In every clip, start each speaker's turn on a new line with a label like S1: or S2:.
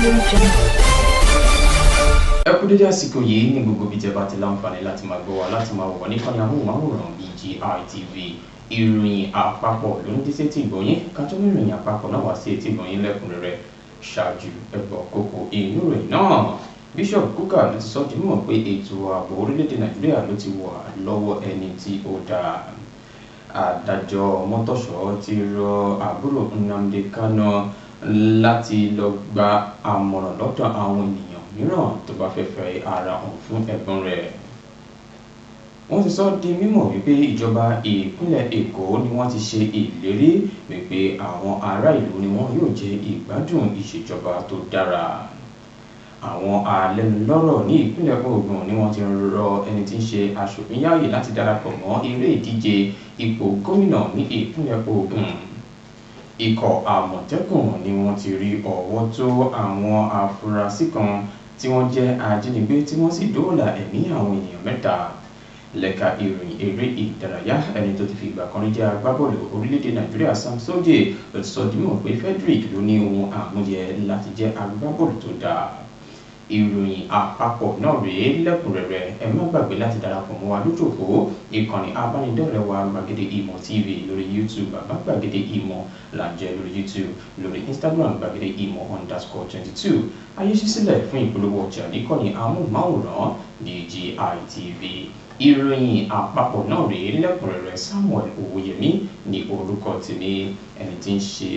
S1: Audio Jungle.
S2: Ẹ kú dédé àsìkò yìí ní gbogbo ibi tí ẹ bá ti láǹfààní láti máa gbọ́ wa, láti máa wò wá níkànnì amóhùnmáwòrán BGI TV. Ìròyìn àpapọ̀ ló ń dé sétí ìgbọ̀nyín. Ká tó mú ìròyìn àpapọ̀ náà wá sí etí ìgbọ̀nyín lẹ́kùnrẹ́rẹ́, ṣáájú ẹ gbọ́ kókó inú ìròyìn náà. Bishop Kukah ló ti sọ di mímọ̀ pé ètò ààbò orílẹ̀-èdè Nàìjíríà ló ti wà lọ́wọ́ ẹni tí ó dáa. Adájọ́ Mọ́tọ̀ṣọ́ ti rọ àbúrò Nnamdi Kanu láti lọ gba àmọ̀ràn lọ́dọ̀ àwọn ènìyàn mìíràn tó bá fẹ́ fẹ́ ara hàn fún ẹ̀gbọ́n rẹ̀. Wọ́n ti sọ di mímọ̀ wípé ìjọba ìpínlẹ̀ Èkó ni wọ́n ti ṣe ìlérí wípé àwọn ará ìlú ni wọ́n yóò jẹ ìgbádùn ìṣèjọba tó dára. Àwọn alẹ́nulọ́rọ̀ ní ìpínlẹ̀ Ògùn ni wọ́n ti rọ ẹni tí ń ṣe aṣòfin Yáyì láti darapọ̀ mọ́ eré ìdíje ipò gómìnà ní ìpínlẹ̀ Ògùn. Ikọ̀ Àmọ̀tẹ́kùn ni wọ́n ti rí ọwọ́ tó àwọn afurasí kan tí wọ́n jẹ́ ajínigbé, tí wọ́n sì dóòlà ẹ̀mí àwọn ènìyàn mẹ́ta. Lẹ́ka ìròyìn eré ìdárayá, ẹni tó ti fi ìgbà kan rí jẹ́ agbábọ́ọ̀lù orílẹ̀-èdè Nàìjíríà, Sam Sodje, ló ti sọ di mímọ̀ pé Frederick ló ní ohun àmúyẹ láti jẹ́ agbábọ́ọ̀lù tó dáa. Ìròyìn àpapọ̀ náà rèé lẹ́kùnrẹ́rẹ́. Ẹ má gbàgbé láti darapọ̀ mọ́ wa lójú òpó ìkànnì abánidọ́rẹ̀ẹ́ wa, Gbàgede Ìmọ̀ TV lórí YouTube, Bàbá Gbàgede Ìmọ̀ là ń jẹ́ lórí YouTube, lórí Instagram, gbàgede ìmọ̀_22. Ayé ṣí sílẹ̀ fún ìpolówó ọjà níkànnì amóhùnmáwòrán BGI TV. Ìròyìn àpapọ̀ náà rèé lẹ́kùnrẹ́rẹ́. Samuel Owóyẹmí ní orúkọ tèmi. Ẹni tí ń ṣe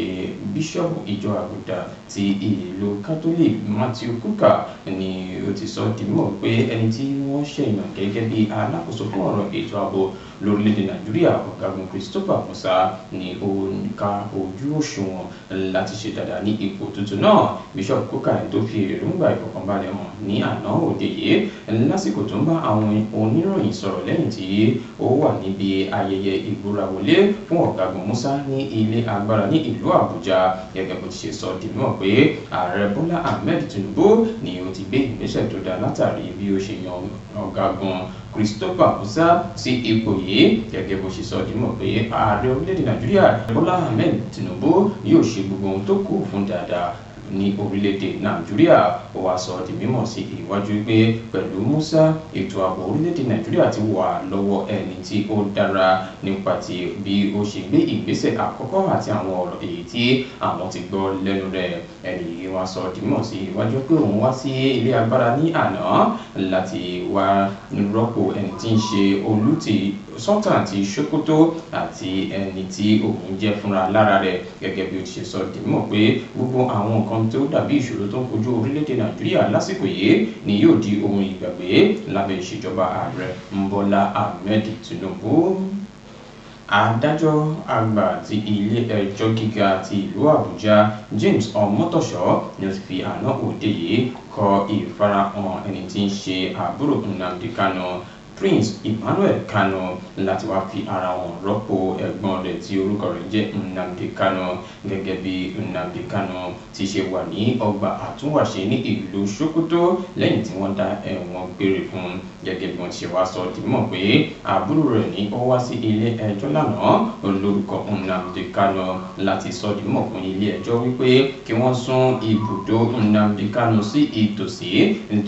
S2: bíṣọ́ọ̀bù ìjọ àgùdà ti ìlú Catholic, Matthew Kukah, ni ó ti sọ di mímọ̀ pé ẹni tí wọ́n ṣẹ̀yàn gẹ́gẹ́ bí alákòóso fún ọ̀rọ̀ ètò ààbò lórílẹ̀‐èdè Nàìjíríà, Ọ̀gágun Christopher Musa, ni ó ń ka ojú òṣùwọ̀n láti ṣe dáadáa ní ipò tuntun náà. Bishop Kukah tó fi èròǹgbà ìfọ̀kànbalẹ̀ hàn ní àná òde yìí lásìkò tó ń bá àwọn oníròyìn sọ̀rọ̀ lẹ́yìn tí ó wà níbi ayẹyẹ ìbúrawọlé fún Ọ̀gágun Musa ní ilé agbára ní ìlú Àbújá, gẹ́gẹ́ bó ti ṣe sọ di mímọ̀ pé Ààrẹ Bọ́lá Ahmed Tinubu ni ó ti gbé ìgbésẹ̀ tó dáa látàrí bí ó ṣe yan Ọ̀gágun Christopher Musa sí ipò yìí, gẹ́gẹ́ bó ṣe sọ di mímọ̀ pé ààrẹ orílẹ̀-èdè Nàìjíríà Bọ́lá Ahmed Tinubu yóò ṣe gbogbo ohun tó kù fún dáadáa ní orílẹ̀-èdè Nàìjíríà. Ó wá sọ di mímọ̀ sí iwájú pé pẹ̀lú Musa, ètò ààbò orílẹ̀-èdè Nàìjíríà ti wà lọ́wọ́ ẹni tí ó dára nípa ti bí ó ṣe gbé ìgbésẹ̀ àkọ́kọ́ àti àwọn ọ̀rọ̀ èyí tí àwọn ti gbọ́ lẹ́nu rẹ̀. Ẹni yìí wá sọ di mímọ̀ sí iwájú pé òun wá sí ilé agbára ní àná láti wá rọ́pò ẹni tí ń ṣe olùtì Sultan ti Sokoto àti ẹni tí òun jẹ́ fúnra lára rẹ̀, gẹ́gẹ́ bí ó ti ṣe sọ di mímọ̀ pé gbogbo àwọn nǹkan tó dàbí ìṣòro tó ń kojú orílẹ̀-èdè Nàìjíríà lásìkò yìí ni yóò di ohun ìgbàgbé lábẹ́ ìṣèjọba Ààrẹ Bọ́lá Ahmed Tinubu. Adájọ́ àgbà ti ilé ẹjọ́ gíga ti ìlú Àbújá, James Ọmọtọ́ṣọ́, ni ó ti fi àná òde yìí kọ ìfarahàn ẹni tí ń ṣe àbúrò Nnamdi Kanu, Prince Emmanuel Kanu, láti wá fi ara wọn rọ́pò ẹ̀gbọ́n rẹ̀ tí orúkọ rẹ̀ jẹ́ Nnamdi Kanu, gẹ́gẹ́ bí Nnamdi Kanu ti ṣe wà ní ọgbà àtúnwàṣe ní ìlú Sokoto lẹ́yìn tí wọ́n dá ẹ̀wọ̀n gbére fún un. Gẹ́gẹ́ bí wọ́n ti ṣe wá sọ di mímọ̀ pé àbúrò rẹ̀ ní ó wá sí ilé ẹjọ́ lánàá lórúkọ Nnamdi Kanu láti sọ di mímọ̀ fún ilé ẹjọ́ wípé kí wọ́n sún ibùdó Nnamdi Kanu sí ìtòsí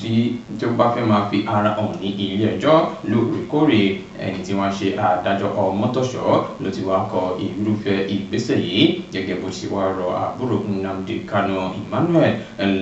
S2: tí tó bá fẹ́ máa fi ara hàn ní ilé ẹjọ́ lóòrèkóòrè. Ẹni tí wọ́n ṣe adájọ́ Ọmọtọ́ṣọ́ ló ti wá kọ irúfẹ́ ìgbésẹ̀ yìí, gẹ́gẹ́ bó ṣe wá rọ àbúrò Nnamdi Kanu, Emmanuel,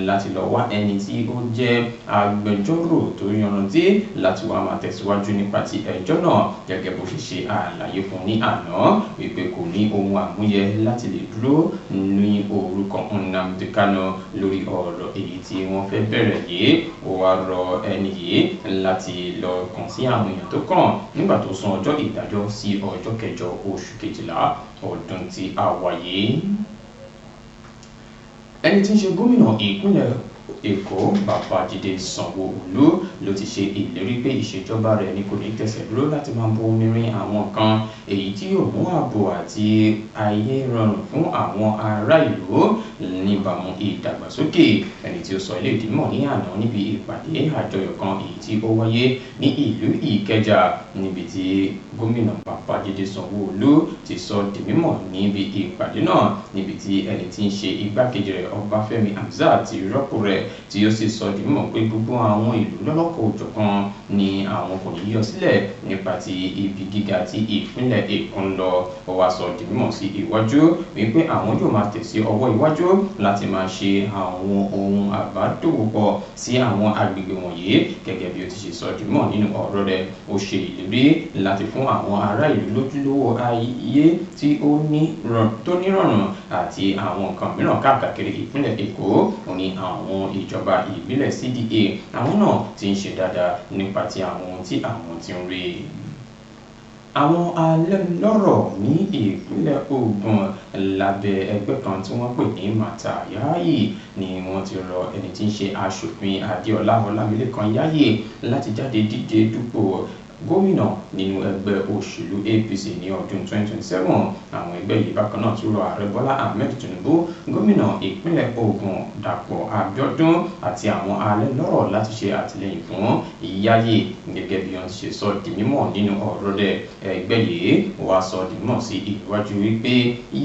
S2: láti lọ wá ẹni tí ó jẹ́ agbẹjọ́rò tó yanrantí láti wá máa tẹ̀síwájú nípa ti ẹjọ́ náà, gẹ́gẹ́ bó ṣe ṣe àlàyé fún ní àná wípé kò ní ohun àmúyẹ láti lè dúró ní orúkọ Nnamdi Kanu lórí ọ̀rọ̀ èyí tí wọ́n fẹ́ bẹ̀rẹ̀ yìí. Ó wá rọ ẹni yìí láti lọ kàn sí àwọn èèyàn tó kàn nígbà tó sún ọjọ́ ìdájọ́ sí ọjọ́ 8 oṣù 12 ọdún tí a wà yìí. Ẹni tí ń ṣe gómìnà ìpínlẹ̀ Èkó Babájídé Sanwó-Olú ló ti ṣe ìlérí pé ìṣèjọba rẹ̀ ní kò ní tẹ̀sẹ̀ dúró láti máa bo omi rin àwọn kan èyí tí yóò mú ààbò àti ayé rọrùn fún àwọn ará ìlú níbàámu ìdàgbàsókè. Ẹni tí ó sọ ilé ìdímọ̀ ní àná níbi ìpàdé àjọyọ̀ kan èyí tí ó wáyé ní ìlú Ìkẹjà, níbi tí gómìnà Babájídé Sanwó-Olú ti sọ di mímọ̀ níbi ìpàdé náà, níbi tí ẹni tí ń ṣe igbákejì rẹ̀ Ọbáfẹ́mi Hamzat ti rọ́pò rẹ̀, tí ó sì sọ di mímọ̀ pé gbogbo àwọn ìlú lọ́lọ́kan-ò-jọ̀kan ni àwọn kò ní yọ sílẹ̀ nípa ti ibi gíga tí ìpínlẹ̀ Èkó ń lọ. Ó wá sọ di mímọ̀ sí iwájú wípé àwọn yóò máa tẹ̀ sí ọwọ́ iwájú láti máa ṣe àwọn ohun àbádòwòpọ̀ sí àwọn agbègbè wọ̀nyí. Gẹ́gẹ́ bí ó ti ṣe sọ di mímọ̀ nínú ọ̀rọ̀ rẹ̀, ó ṣe ìlérí láti fún àwọn ará ìlú lójúlówó ayé tí ó nírọ̀rùn àti àwọn nǹkan mìíràn káàkiri ìpínlẹ̀ Èkó. Ó ní àwọn ìjọba ìbílẹ̀ CDA àwọn náà ti ń ṣe dáadáa nípa ti àwọn ohun tí àwọn ti ń rí. Àwọn alẹ́nulọ́rọ̀ ní ìpínlẹ̀ Ògùn lábẹ́ ẹgbẹ́ kan tí wọ́n pè ní Mata Yayi ni wọ́n ti rọ ẹni tí ń ṣe aṣòfin Adéọlá Ọlámilékan Yáyì láti jáde díje dupò gómìnà nínú ẹgbẹ́ òṣèlú APC ní ọdún 2027. Àwọn ẹgbẹ́ yìí bákan náà tún rọ ààrẹ Bọ́lá Ahmed Tinubu, gómìnà ìpínlẹ̀ Ògùn Dàpọ̀ Abíọ́dún àti àwọn alẹ́nulọ́rọ̀ láti ṣe àtìlẹ́yìn fún Yáyì. Gẹ́gẹ́ bí wọ́n ti ṣe sọ di mímọ̀ nínú ọ̀rọ̀ rẹ̀, ẹgbẹ́ yìí wá sọ di mímọ̀ sí iwájú wípé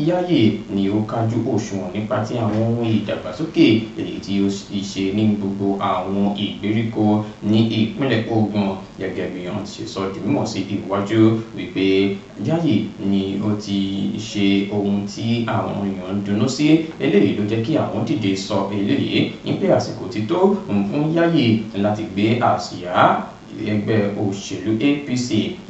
S2: Yáyì ni ó kájú òṣùwọ̀n nípa ti àwọn ohun ìdàgbàsókè èyí tí ó ṣe ní gbogbo àwọn ìgbèríko ní ìpínlẹ̀ Ògùn. Gẹ́gẹ́ bí wọ́n ti ṣe sọ di mímọ̀ sí iwájú wípé Yáyì ni ó ti ṣe ohun tí àwọn èèyàn ń dunnú sí, eléyìí ló jẹ́ kí àwọn dìde sọ eléyìí ní pé àsìkò ti tó fún Yáyì láti gbé àsíá ẹgbẹ́ òṣèlú APC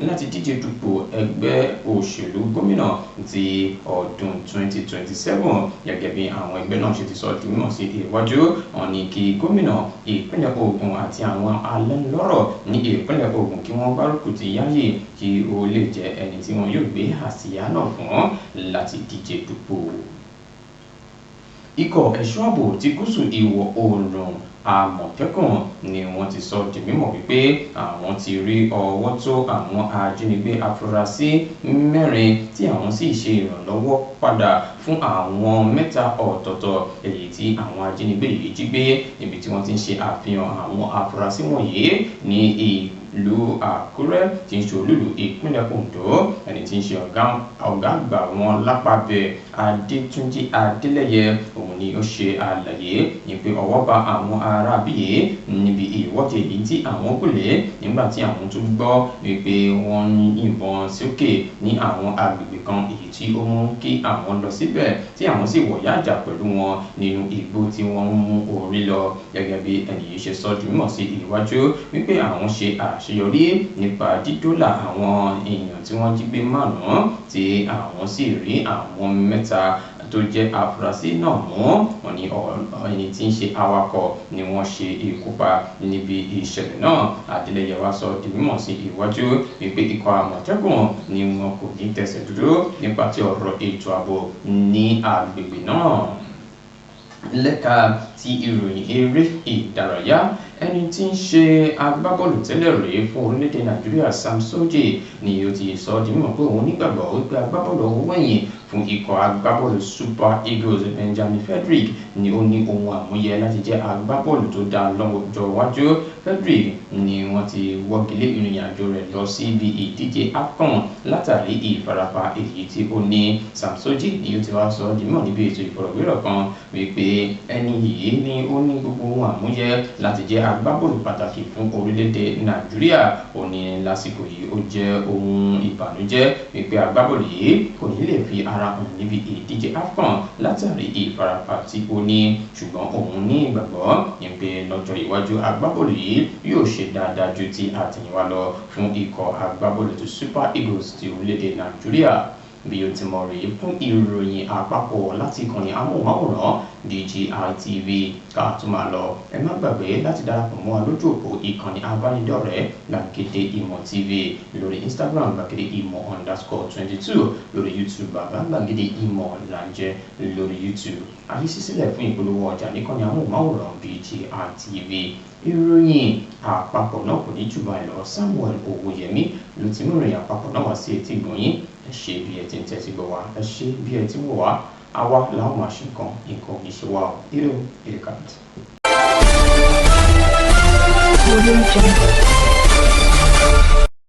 S2: láti díje dupò ẹgbẹ́ òṣèlú gómìnà ti ọdún 2027. Gẹ́gẹ́ bí àwọn ẹgbẹ́ náà ṣe ti sọ di mímọ̀ sí iwájú, wọ́n ní kí gómìnà ìpínlẹ̀ Ògùn àti àwọn alẹ́nulọ́rọ̀ ní ìpínlẹ̀ Ògùn kí wọ́n gbárùkù ti Yáyì kí ó lè jẹ́ ẹni tí wọn yóò gbé àsíá náà fún láti díje dupò. Ikọ̀ ẹ̀ṣọ́ ààbò ti gúúsù ìwọ̀ oòrùn Àmọ̀tẹ́kùn ni wọ́n ti sọ di mímọ̀ wípé àwọn ti rí ọwọ́ tó àwọn ajínigbé afurasí 4 tí àwọn sì ṣe ìrànlọ́wọ́ padà fún àwọn 3 ọ̀tọ̀ọ̀tọ̀ èyí tí àwọn ajínigbé yìí jí gbé, níbi tí wọ́n ti ń ṣe àfihàn àwọn afurasí wọ̀nyí ní ìlú Àkúrẹ́ tí ń ṣe olúìlú ìpínlẹ̀ Oǹdó. Ẹni tí ń ṣe ọ̀gá àgbà wọn lápapẹ̀ Adétúnjí Adélẹ́yẹ òun ni ó ṣe àlàyé ní pé ọwọ́ bá àwọn aráabíyè níbi ìwọ́de èyí tí àwọn kò lè nígbà tí àwọn tún gbọ́ wípé wọ́n ń yìnbọn sókè ní àwọn agbègbè kan èyí tí ó mú kí àwọn lọ síbẹ̀ tí àwọn sì wọ̀yá ìjà pẹ̀lú wọn nínú igbó tí wọ́n ń mú orí lọ. Gẹ́gẹ́ bí ẹni yìí ṣe sọ di mímọ̀ sí iwájú wípé àwọn ṣe àṣeyọrí nípa dídólà àwọn èèyàn tí wọ́n jí gbé 5 tí àwọn sì rí àwọn 3 tó jẹ́ afurasí náà mú. Wọ́n ní ẹni tí ń ṣe awakọ̀ ni wọ́n ṣe ikú pa níbi ìṣẹ̀lẹ̀ náà. Adélẹ́yẹ wá sọ di mímọ̀ sí iwájú wípé ikọ̀ Àmọ̀tẹ́kùn ni wọn kò ní tẹ̀sẹ̀ dúró nípa ti ọ̀rọ̀ ètò ààbò ní agbègbè náà. Lẹ́ka ti ìròyìn eré ìdárayá, ẹni tí ń ṣe agbábọ́ọ̀lù tẹ́lẹ̀ rí fún orílẹ̀-èdè Nàìjíríà Sam Soji ni ó ti sọ di mímọ̀ pé òun nígbàgbọ́ wípé agbábọ́ọ̀lù ọwọ́ ẹ̀yìn fún ikọ̀ agbábọ́ọ̀lù Super Eagles Benjamin Frederick ni ó ní ohun àmúyẹ láti jẹ́ agbábọ́ọ̀lù tó dáa lọ́jọ́ iwájú. Frederick ni wọ́n ti wọ́gilé ìrìn àjò rẹ̀ lọ síbi ìdíje AFCON látàrí ìfarapa èyí tí ó ní. Sam Soji ni ó ti wá sọ di mímọ̀ níbi ètò ìfọ̀rọ̀wérọ̀ kan wípé ẹni yìí ni ó ní gbogbo ohun àmúyẹ láti jẹ́ agbábọ́ọ̀lù pàtàkì fún orílẹ̀-èdè Nàìjíríà. Ó ní lásìkò yìí ó jẹ́ ohun ìbànújẹ́ wípé agbábọ́ọ̀lù yìí kò ní lè fi ara hàn níbi ìdíje AFCON látàrí ìfarapa tí ó ní, ṣùgbọ́n òun ní ìgbàgbọ́ wípé lọ́jọ́ iwájú agbábọ́ọ̀lù yìí yóò ṣe dáadáa ju ti àtẹ̀yìnwá lọ fún ikọ̀ agbábọ́ọ̀lù ti Super Eagles ti orílẹ̀-èdè Nàìjíríà. Bí o ti mọ̀ rèé fún ìròyìn àpapọ̀ láti ìkànnì amóhùnmáwòrán BGI TV. Ká tó máa lọ, ẹ má gbàgbé láti darapọ̀ mọ́ wa lójú òpó ìkànnì abánidọ́rẹ̀ẹ́ Gbàgede Ìmọ̀ TV lórí Instagram, gbàgedeìmọ̀_22 lórí YouTube, Bàbá Gbàgede Ìmọ̀ là ń jẹ́ lórí YouTube. Àyè ṣí sílẹ̀ fún ìpolówó ọjà níkànnì amóhùnmáwòrán BGI TV. Ìròyìn àpapọ̀ náà kò ní jù báyìí lọ. Samuel Owóyẹmí ló ti mú ìròyìn àpapọ̀ náà wá sí etí ìgbọ̀nyín. Ẹ ṣé bí ẹ ti ń tẹ́tí gbọ́ wa, ẹ ṣé bí ẹ ti ń wò wá. Àwa làwọn máa ṣe nǹkan, nǹkan ò ní ṣe wá o. Ire o, ire kàbìtì.
S1: Audio Jungle.